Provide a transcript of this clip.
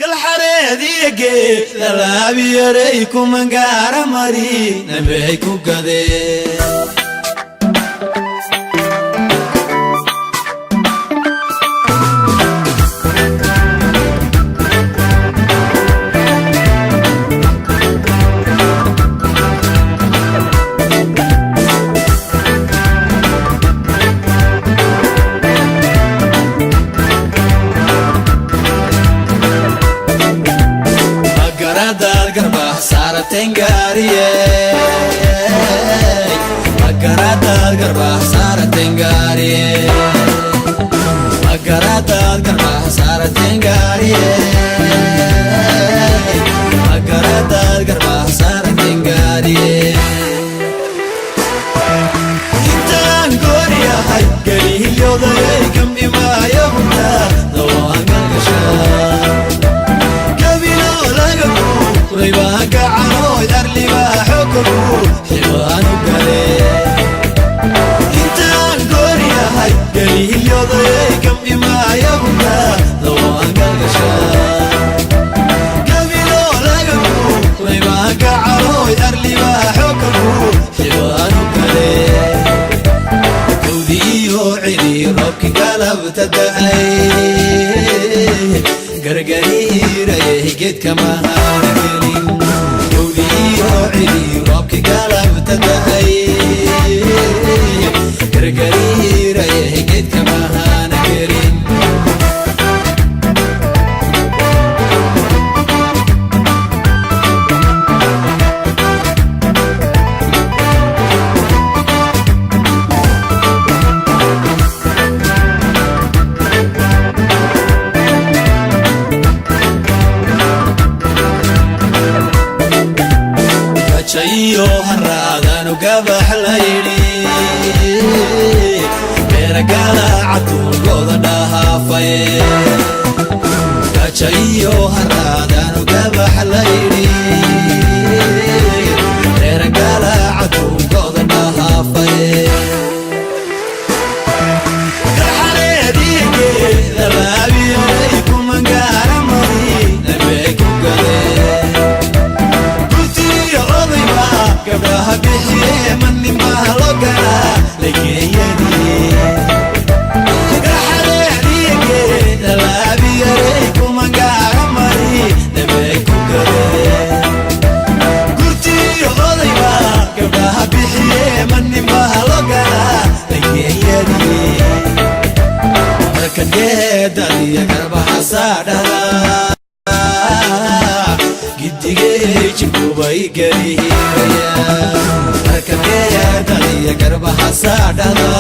Galxareediyo geeda laabiyarey kumangaara mari nabey ku gadeen. Magaradaad garbah saarateen gaariye, magaradaad garbah saarateen gaariye, magaradaad garbah saarateen gaariye, magaradaad garbah saarateen gaariye. Intaan gooryahay gelihilyodayay kam imaayo hurda dawaan galgashaa intaan gooryahay gelihilyodayay kam imaaya hurda dawaan galgashaa gabiloo laga guuraybaa gacalooy arlibaa xokagu xibaanu gale. Gawdiyo cidii roobki galabta da'ay gargariirayay geedka mahaana gelin. Gawdiyo cidii roobki galabta da'ay gargariirayay geedka mahaana gelin. Gajayo haraadanu gabax la yidhi beeragala catuugooda dhahaafaye. Gajayo haraadanu gabax la yidhi beeragala catuugooda dhahaafaye. Galxareedigeeda laabiyay kumangaara mari nabey ku gadeen. Gurtiyo odayba gabdhaha bixiye mannimaa loo galaa lageeyadii. Galxareedigeeda laabiyarey kumangaara mari nabey ku gadeen. Gurtiyo odayba gabdhaha bixiye mannimaa loo galaa lageeyadii. Marka geedadiyo garbaha saadhada gidigey jibkubay gariiraya. Marka geedadiyo garbaha saadhada.